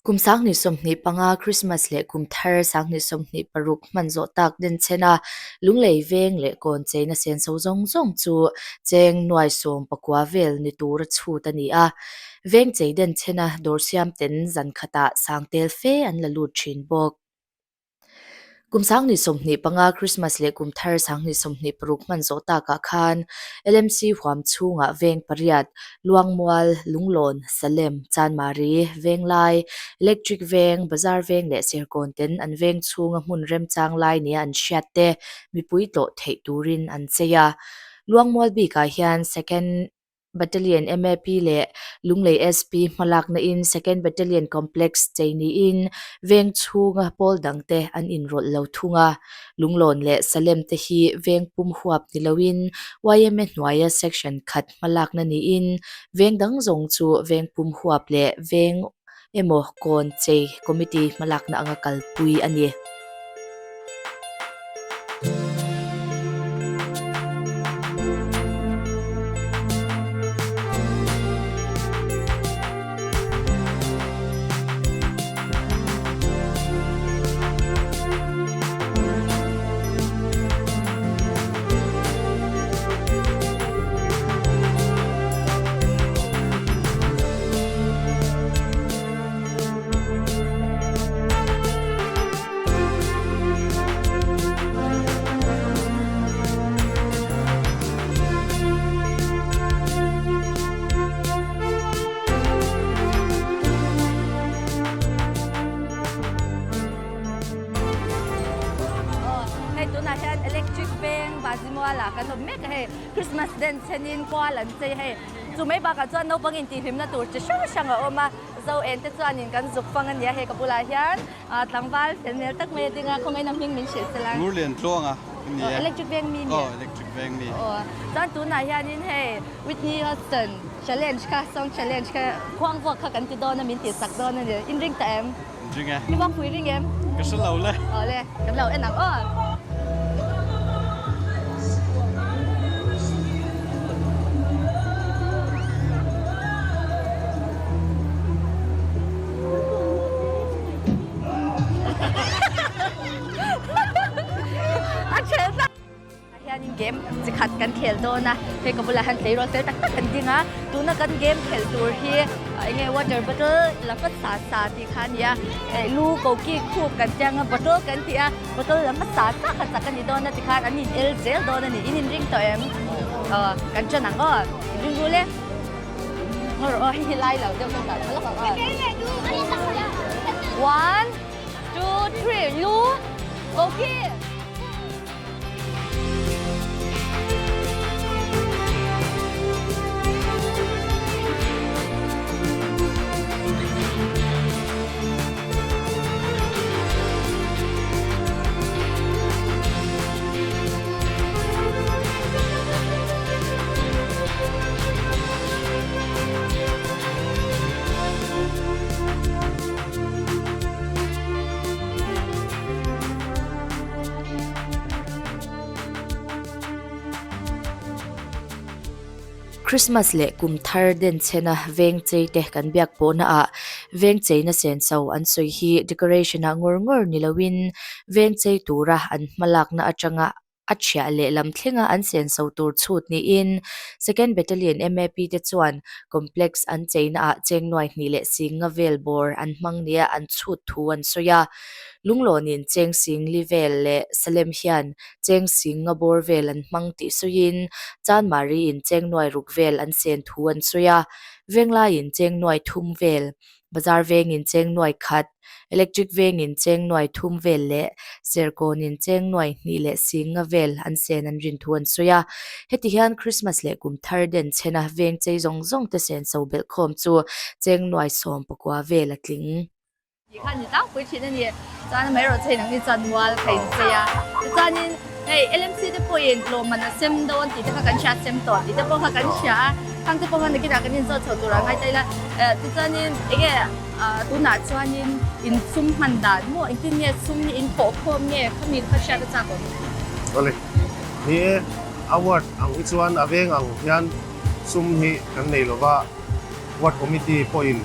Kum 2025 Krismas leh kum thar 2026 hman zawh tak denchhen a, Lunglei veng leh kawn cheina senso zawng zawng chu cheng nuai 19 vel ni tura chhut a ni a. Veng chei denchhena dawr siam ten zan khatah sang tel fe an la lut thin bawk. Kum 2025 Krismas leh kum thar 2026 hman zawh takah khan LMC huam chhungah veng pariat, Luangmual, Lunglawn, Salem, Chanmari, Venglai, Electric Veng, Bazar Veng leh Serkawn ten an veng chhunga hmun remchang lai nia an hriat te mipui tlawh theih turin an chei a. Luangmual bikah hian Second Battalion MAP leh Lunglei SP hmalakna in Second Battalion Complex chei niin veng chhunga pawl dangte an inrawlh lo thung a. Lunglawn leh Salem te hi veng pum huap ni loin yma hnuaia section khat hmalakna niin veng dang zawng chu veng pum huap leh veng emaw kawn chei committee hmalakna anga kalpui a ni. Hei tunah hian electric veng Vazimuala kan awm mek a hei Christmas den chenin kual an chei hei chu mai bakah chuan naupang intihhlimna tur chi hrang hrang a awm a zo en te chuanin kan zuk fang a nia hei ka bulah hian tlangval fel hmel tak mai a ding a khawngaih na hming min hrilh sela. Ngurlian Tluanga a ni e. Electric veng mi a ni e. Aw electric veng mi. Aw chuan tunah hianin hei Whitney Houston challenge kha song challenge kha khuang vuak kha kan ti dawn a min tih sak dawn a ni in ring ta em? Ring e. I vak pui ring em? Ka hre lo le. Aw le, kan lo en ang aw. A chhel ta. Tah hianin game chi khat kan khel dawn a, hei ka bulah hian tleirawl fel tak tak an ding a, tuna kan game khelh tur hi eng nge water bottle la hmasa sa tih kha a ni a, eh lu koki khup kan ti ang a bottle kan ti a, bottle la hmasa sa kha chak a ni dawn a tikhan an in el zel dawn a ni, in inring tawh em? Aw kan ṭan ang aw, inring rul e, ngaw rawh aw hei hi lai lo deuh ka dah lawk ang aw, one two three lu koki. Christmas leh kum thar denchhena veng chei te kan biak pawhna ah veng cheina senso an sawi hi decoration ah ngawr ngawr ni loin veng chei tura an hmalakna atanga A thiah leh lam thlenga an senso tur chhut niin Second Battalion MAP te chuan complex an cheina ah cheng nuai hnih leh sing nga vel bawr an hmang nia an chhut thu an sawi a. Lunglawnin cheng sing li vel leh Salem hian cheng sing nga bawr vel an hmang tih sawiin Chanmari-in cheng nuai ruk vel an sen thu an sawi a. Venglaiin cheng nuai thum vel Bazar vengin cheng nuai khat, electric vengin cheng nuai thum vel leh serkawnin cheng nuai hnih leh sing nga vel an sen an rin thu an sawi a. Heti hian Christmas leh kum thar den chhena veng chei zawng zawng te sen so belh khawm chu cheng nuai 19 vel a tling. Tih kha ni tlangpui thin a ni. Chuan amaherawh chu hei nangni chuan mual kha in chei a. Tichuanin hei LMC te pawhin lawmman a sem dawn tih te kha kan hria a, sem tawh tih te pawh kha kan hria a. Khang te pawh kha nakinah kan inzawt chho tur a ngai ta ila. Tichuanin enge tunah chuanin in sum hman dan maw engtin nge sum hi in thawh khawm nge khami kha hriat a chak awm? Awle, ni e, a ward ang hi chuan a veng ang hian sum hi kan nei lova. Ward Committee pawhin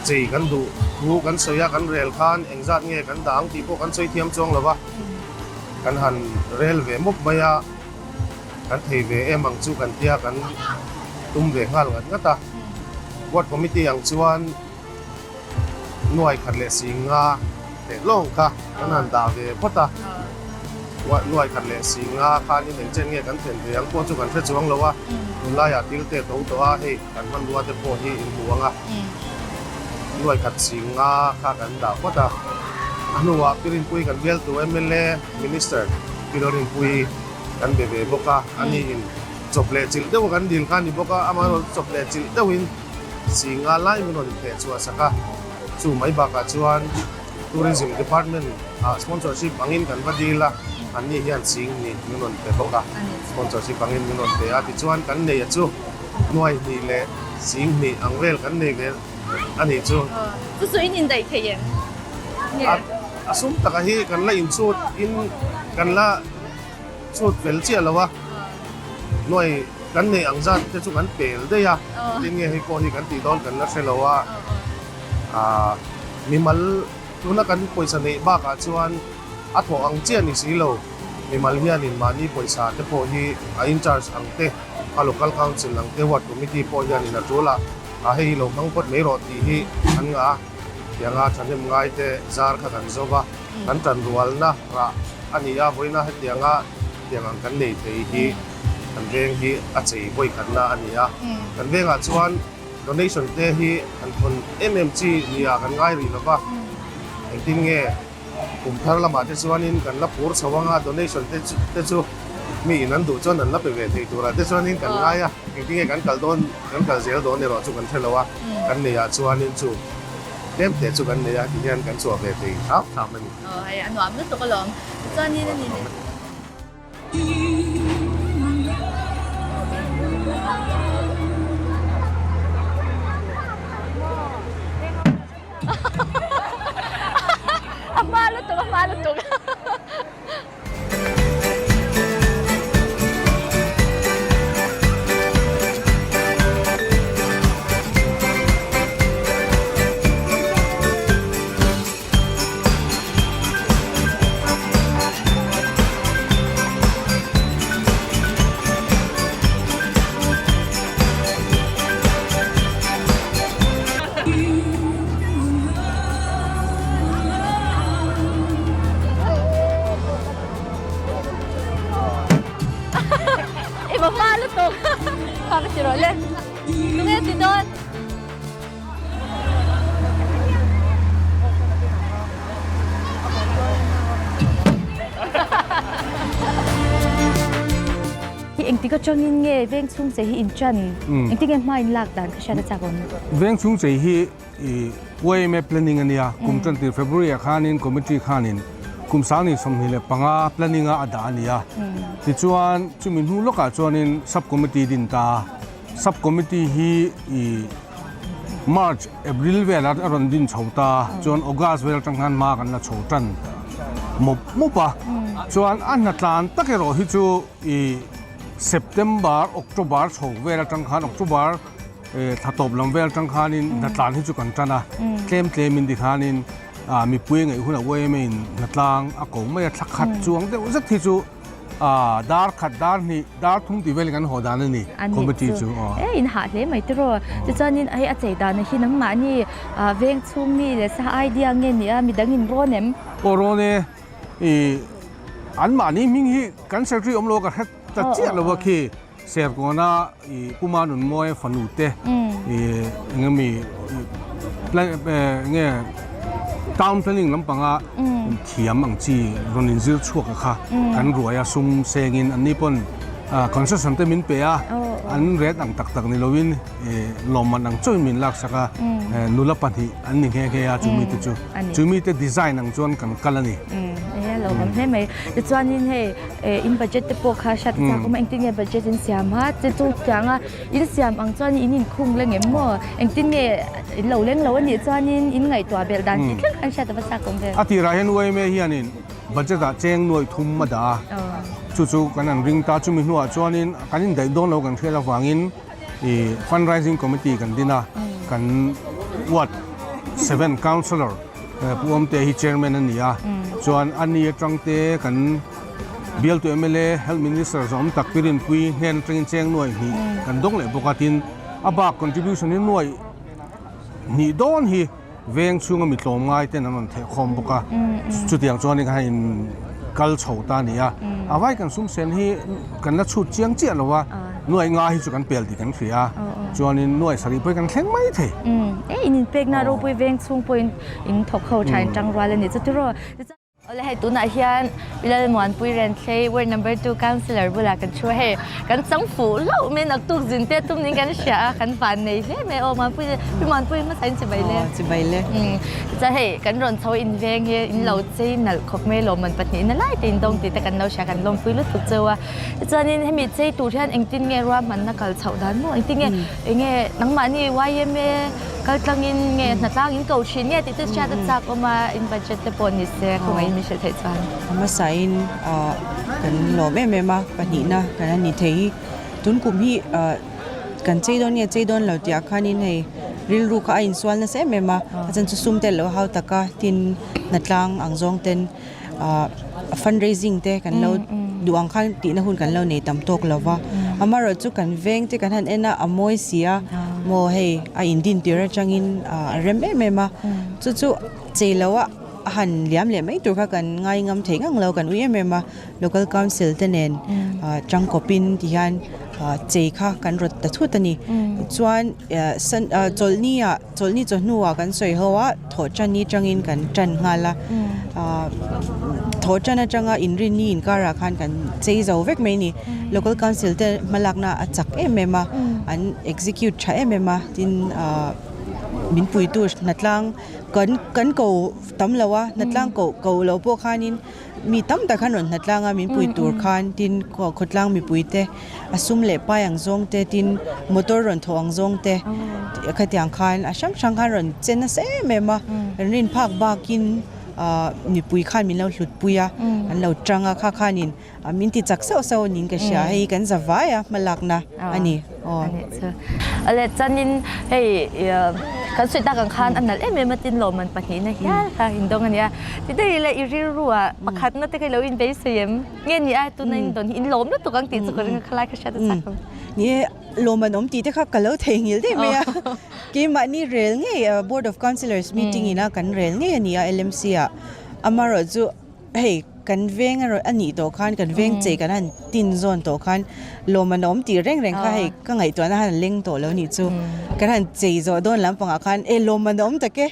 Chei kan duh thu kan sawi a, kan rel khan engzat nge kan dah ang tih pawh kan sawi thiam chuang lo va, kan han rel ve mawp mai a, kan thei ve em ang chu kan tia kan tum ve nghal ngat ngat a. Ward Committee ang chuan nuai khat leh si nga teh lawng kha kan han dah ve phawt a, nuai khat leh si nga khanin engchen nge kan thlen ve ang pawh chu kan hre chuang lo a, tunlaiah thil te to tawh a, hei kan hmanrua te pawh hi inhmu ang a, nuai khat si nga kha kan dah phawt a, a hnuah Pirinpui kan bialtu mla Minister Pilorinpui kan be ve bawk a, ani in chawp leh chilh deuh a kan dil kha a ni bawk a, amaherawhchu chawp leh chilh deuhin Singa lai min rawn inpheh chhuah sak a, chu mai bakah chuan Tourism Department ah sponsorship angin kan va deal a, anni hian sing ni min rawn pe bawk a, sponsorship angin min rawn pe a, tichuan kan nei a chu nuai hnih leh sing hnih ang vel kan nei ve a nih chu. Chu chu in indaih thei em? A sum taka hi kan la inchhut in kan la chhut fel chiah lo a, nuai Kan neih ang zat te chu kan pel daih a, tin nge hei pawh hi kan tih dawn kan la hre lo a, aah mimal tuna kan pawisa neih bakah chuan a thawh ang chiah ni si lo, mimal hianin mahni pawisa te pawh hi a in charge ang te, a local council ang te, ward committee pawh hianin a tul a, ah hei hi lo hmang phawt mai rawh tih hi an ngah a, tianga thahnem ngai te zar kha kan zo va, kan tanrualna rah a ni a, vawiina hetianga tiang ang kan nei thei hi. Kan veng hi a chei vawi khatna a ni a, kan vengah chuan donation te hi kan thawn em em chi nia kan ngai rih lova, engtin nge kum thar lamah te chuanin kan la phur chho anga donation te te chu mi in an duh chuan an la pe ve thei turah te chuanin kan ngai a, engtin nge kan kal dawn kan kal zel dawn erawh chu kan hre lo a, kan neiah chuanin chu tlem te chu kan nei a tihian kan chhuah ve thei hram hram a ni. Aw hei a nuam lutuk alawm tichuanin a ni. A hma lutuk a hma lutuk. I va hma lutuk kha ka ti rawh le tunge ti dawn. Hi engtik atangin nge veng chhung chei hi in chan engtin nge hma in lak dan kha hriat a chak awm? Veng chhung chei hi YMA planning a nia, kum tantir February ah khanin committee khanin kum 2025 planning a a dah a nia. Tichuan chumi hnu lawkah chuanin sub committee din ta a. Sub committee hi i March, April velah a rawn din chho ta a, chuan August vel atang khan hma kan la chho tan mawp mawp a. Chuan a hna tlan tak erawh hi chu i September, October chho vel atang khan October thla tawp lam vel atang khanin hna tlan hi chu kan tan a, tlem tlemin tikhanin mipui ngaih hunah YMA in hna tlang a ko mai a, thla khat chuang deuh zet hi chu Dar khat, dar hnih, dar thum tih velin kan haw dan a ni, committee chu. E in hah hle mai tiraw. Tichuanin hei a chei dan hi nangmahni veng chhung mi leh sa idea nge ni a, midang in rawn em? Aw rawn e, i anmahni hming hi kan secretary awm lo ka hre ta chiah lo a khi Serkawna i Puma Nunmawi fanu te i engemaw enge town planning lampanga thiam ang chi rawn inzir chhuak a kha kan ruai a sum sengin anni pawn concession te min pe a an ret ang tak tak ni lovin lawmman ang chauhin min laksak a nula pahnih an ni nghe nghe a chumi te chu chumi te design ang chuan kan kal a ni. E lo awm hle mai tichuanin hei in budget te pawh kha hriat a chak awm a engtin nge budget in siam a che chu tianga in siam ang chuan in inkhung leng em maw engtin nge in lo leng lo a nih chuanin in ngaihtuah belh dan tih thleng khan hriat a va chak awm ve. A tirah hian YMA hianin budget ah cheng nuaih thum a dah a, chu chu kan an ring ta chumi hnuah chuanin kan indaih dawn lo kan hriat avangin ih fundraising committee kan din a, kan ward. 7 Councillor Pu Awmtea hi Chairman a ni a, chuan a ni atang te kan bialtu mla Health Minister zawm tak Pi Rinpuii hnen atangin cheng nuai hnih kan dawng leh bawk a, tin a bak contribution hi nuai hnih dawn hi veng chhunga mi tlawm ngai ten an rawn theh khawm bawk a, chutiang chuan in in kal chho ta a ni a, a vai kan sum sen hi kan la chhut chiang chiah lo a, nuai nga hi chu kan pel tih kan hria a, chuanin nuai sarih pawh hi kan thleng mai thei. E in inpekna ropui veng chhung pawhin in thawk ho tha in tang rual a ni chu tiraw. Awle hei tunah hian Pi Lalmuanpui Renthlei Ward Number 2 Councillor bulah kan thu a, hei kan chang fuh hlauh mai naktuk zin te tum niin kan hria a, kan van nei hle mai aw Muanpui Pi Muanpui hmasa in chibai le. Aw chibai le. Chuan hei kan rawn chho in veng hi in lo chei nalh khawp mai lawmman pahnihna lai te in dawng tih te kan lo hria kan lawmpui lutuk cheu a. Tichuanin hemi chei tur hian engtin nge ruahmanna kal chhoh dan maw engtin nge enge nangmahni YMA kal tlangin nge hnatlang in ko thin nge tih te hriat a chak awm a in budget te pawh ni se khawngaih in min hrilh theih chuan. A hmasain kan lawm em em a pahnihna kan han ni thei hi tun kum hi kan chei dawn nge chei dawn lo tih ah khanin hei rilru kha a insual nasa em em a a chan chu sum te alo hau tak a tin hnatlang ang zawng ten fundraising te kan lo duh ang khan tihna hun kan lo nei tam tawk lo va amaherawh chu kan veng te kan han en a a mawi si a maw hei a indin tir atangin a rem em em a chu chu chei lo a a han liam leh mai tur kha kan ngai ngam thei ngang lo kan ui em em a local council te nen tangkawpin ti hian chei kha kan rawt ta thut a ni tichuan chawlhni ah. Chawlhni chawhnuah kan sawi ho a, thawhṭanni aṭangin kan ṭan nghal a. Thawhṭan aṭanga inrinni inkarah khan kan chei zo vek mai a ni. Local Council te hmalakna a chak em em a, an execute ṭha em em a, tin min puitu hnatlang kan kan ko tam lo a, hnatlang koh ko lo pawh khanin Mi tam tak khan rawn hnatlang a, min pui tur khan tin khawtlang mipui te a sum leh pai ang zawng te tin motor rawn thawh ang zawng te khatiang khan a hrang hrang khan rawn che nasa em em a, kan rin phak bakin ah mipui khan min lo hlut pui a, an lo tang a kha khanin min ti chak sauh sauh niin ka hria, hei kan za vai a hmalakna a ni aw. Awle chuanin hei kan sawi tak ang khan a nalh em em a tin lawmman pahnihna hial kha indawng a nia. Ti daih ila i rilru ah pakhatna te kha i lo inbeisei em? Nge ni a tuna in dawn hi in lawm lutuk ang tih chu ka ring a khalai kha hriat a chak lo. Ni e, lawmman awm tih te kha ka lo theihnghilh daih mai a. Keimahni rel ngei Board of Councillors meeting ina kan rel ngei a ni a LMC ah. Amaherawhchu Hei kan veng a a nih tawh khan kan veng chei kan han tin zawn tawh khan lawm an awm tih reng reng kha hei ka ngaihtuahna han leng tawh lo nih chu kan han chei zawh dawn lampangah khan e lawm an awm tak e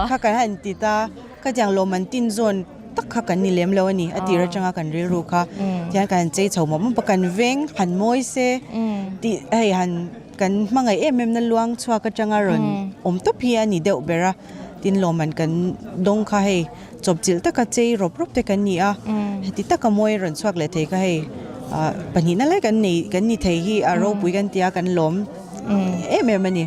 kha kan han ti ta khatiang lawm an tin zawn tak kha kan ni lem lo a ni a tir atanga kan rilru kha tihian kan han chei chho mawp mawp a kan veng han mawi se tih hei han kan hmangaih em em na luang chhuak atanga rawn awm tawp hi a ni deuh ber a tin lawm an kan dawng kha hei. Chawpchilh taka chei rawp rawp te kan ni a, heti taka mawi a rawn chhuak leh thei kha hei pahnihna lai kan nei kan ni thei hi a ropui kan tia kan lawm em em a ni.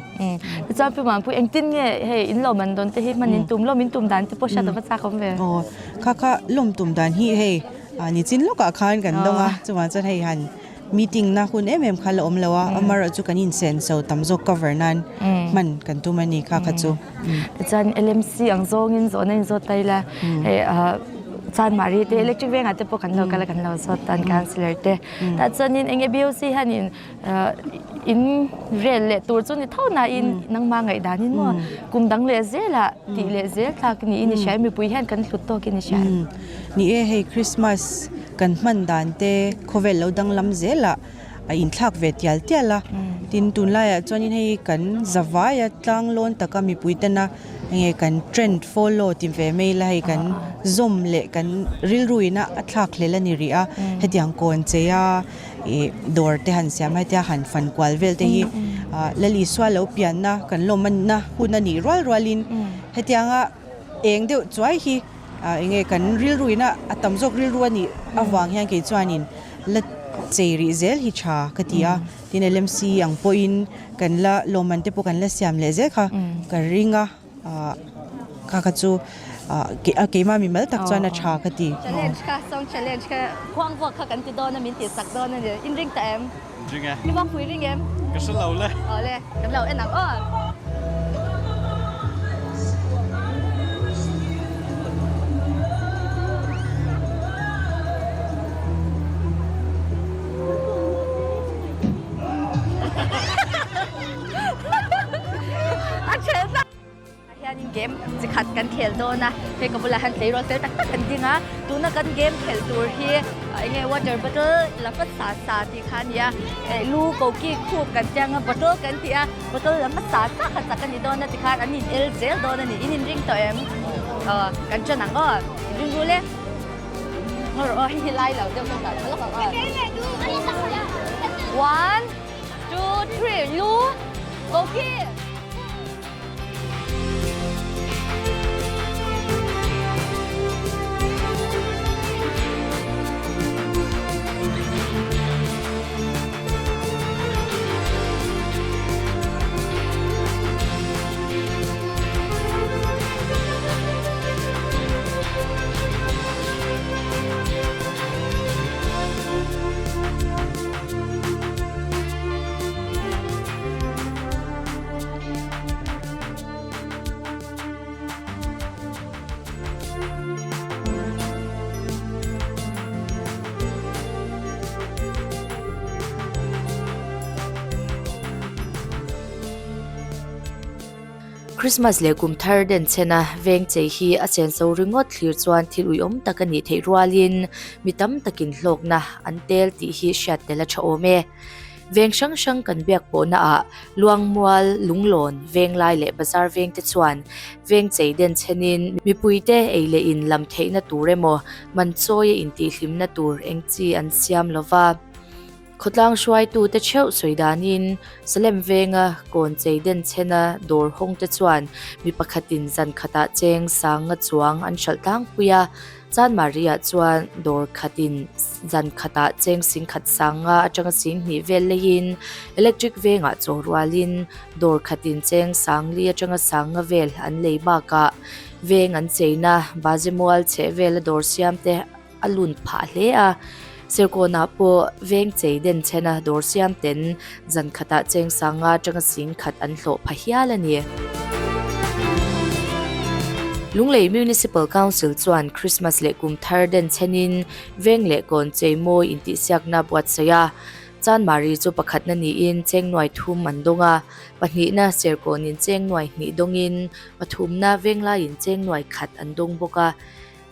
Tichuan Pi Muanpui engtin nge hei in lawm an dawn te hi hman in tum lawm in tum dan te pawh hriat a va chak awm ve. Aw kha kha lawm tum dan hi hei nichin lawkah khan kan dawng a chuvang chuan hei han Meeting na hun em em kha la awm lo a, amaherawh chu kan insen so tam zawk cover nan hman kan tum a ni kha kha chu. Tichuan LMC ang zawngin zawhna in zawt ta ila, hei Chanmari te electric vengah te pawh kan lo kal a kan lo zawt ta an councillor te. Tah chuanin eng nge BOC hianin in rel leh tur chu ni tho nain nangmah ngaihdanin maw kum dang leh zelah tih leh zel thlak niin i hria mipui hian kan hlut tawkin i hria. Ni e hei Christmas kan hman dan te khawvel lo danglam zelah a inthlak ve tial tial a, tin tunlaiah chuanin hei kan zavaia tlang lawn taka mipui tena enge kan trend follow ti ve mai ila hei kan zawm leh kan rilru ina a thlak hlel a ni rih a, hetiang kawn chei a ih dawr te han siam a hetia han fan kual vel te hi ah Lal Isua lo pianna kan lawmna hun a nih rual rualin hetianga eng deuh chuai hi. Ah enge kan rilru ina a tam zawk rilru a nih avang hian kei chuanin la chei rih zel hi tha ka ti a, tin LMC ang pawhin kan la lawmman te pawh kan la siam leh zel kha ka ring a, ah kha kha chu ah keimah mimal tak chuan a tha ka ti. Challenge kha song challenge kha khuang vuak kha kan ti dawn a min tih sak dawn a ni, in ring ta em? Ring e. I vang pui ring em? Ka hre lo le. Awle, kan lo en ang aw. game chi khat kan khel dawn a, hei ka bulah hian tleirawl fel tak tak an ding a, tuna kan game khelh tur hi eng nge water bottle la hmasa sa tih kha a ni a, lu ko ki khup kan tia ang a bottle kan tih a, bottle la hmasa sa kha chak a ni dawn a tikhan an in el zel dawn a ni, in inring tawh em? Aw kan ṭan ang aw, inring rul e. Ngaw rawh aw hei hi lai lo deuh ka dah tha lawk ang aw. One, two, three, lu ko ki. Christmas leh kum thar den chhena veng chei hi a chenso ringawt thlir chuan thil uiawm tak a nih theih rualin mi tam takin hlawkna an tel tih hi hriat tel a tha awm e. Veng hrang hrang kan biak pawhna ah Luangmual, Lunglawn, Venglai leh Bazar veng te chuan veng chei den chhenin mipuite ei leh in lam theihna tur emaw man chawi a intihhlimna tur eng chi an siam lova. Khawtlang hruaitute theuh sawi danin Salem venga kawn chei den chhena dawr hawng te chuan mi pakhatin zan khatah cheng sanga chuang an hralh tlangpui a, Chanmari-ah chuan dawr khatin zan khatah cheng sing khat sanga atanga sing hnih vel leiin electric vengah chaw rualin dawr khatin cheng sangli atanga sanga vel an lei bakah veng an cheina Bazimual chheh vela dawr siam te a lun phah hle a. Serkawnah pawh veng chei den chhena dawr siam ten zan khatah cheng sanga atanga sing khat an hlawh pha hial a ni. Lunglei Municipal Council chuan Christmas leh kum thar den chhenin veng leh kawn chei mawi intihsiakna buatsaih a. Chanmari chu pakhatna niin cheng nuai thum an dawng a, pahnihna Serkawnin cheng nuai hnih dawngin pathumna Venglaiin cheng nuai khat an dawng bawk a.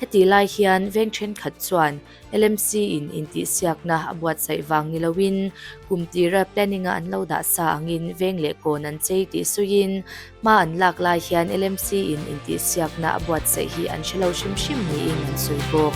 Heti lai hian veng thenkhat chuan LMC in intihsiakna a buatsaih vang ni loin kum tira planning a an lo dah sa angin veng leh kawn an chei tih suiin hma an lak lai hian LMC in intihsiakna a buatsaih hi an hre lo hrim hrim niin an sawi bawk.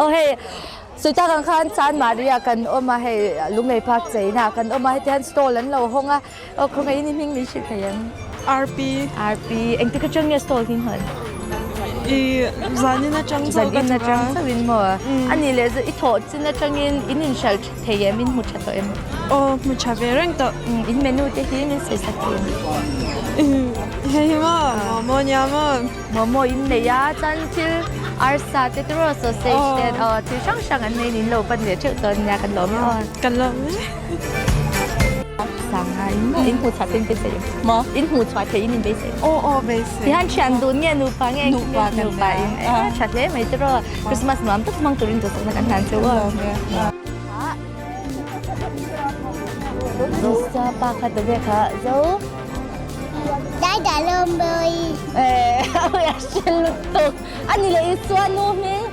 Aw hei Suita kan khan Chanmari ah kan awm a hei Lunglei Park cheina ah kan awm a heti hian stall an lo hawng a aw khawngaih in i hming min hrilh thei em? RP RP engtik atang nge stall hi hman? I zanin atang chauh ka Zanin thawk a. atang chauhin maw? Ani leh i thawh chin atangin in inhralh tha thei em in hmu tha tawh em? Aw hmu tha ve reng tawh. In menu te hi min sawi sak thei em? Hei hi maw momo nia maw? Momo in nei a chuan thil arsa te te rawh sausage te aw thil hrang hrang an nei in lo pan leh theuh chuan nia kan lawm e aw. Kan lawm e. Sanga in in hmuh chhuah theih in beisei em? Maw? In hmuh chhuah theih in in beisei em? Aw aw beisei. Tihian thian dun nge nupa nge Nupa kan nupa in e tha hle mai te rawh Christmas nuam tak hmang turin duhsakna kan hlan cheu aw. Nisa pa kha ta ve kha zo. Dai da lom boi. Eh, oi a hre lutuk. Ani leh Isua nu hming.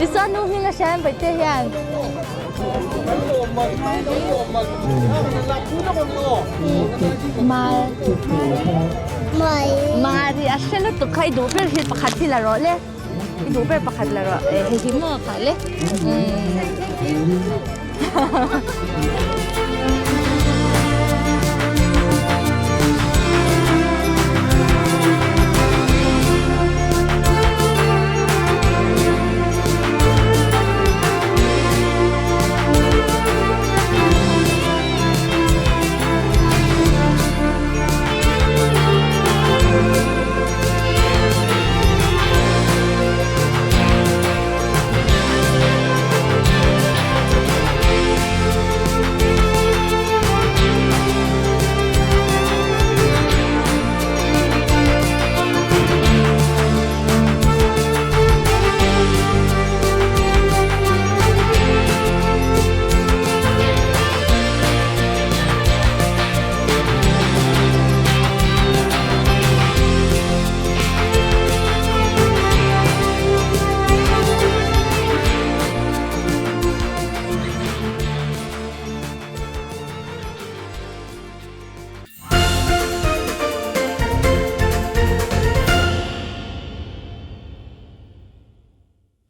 Isua nu hming a hria em Bawihtei hian. Mal. Mai. Mari a hre lutuk kha i duh ber hi pakhat hi la rawh le. I duh ber pakhat la rawh. Eh, hei hi maw kha le. Thank you.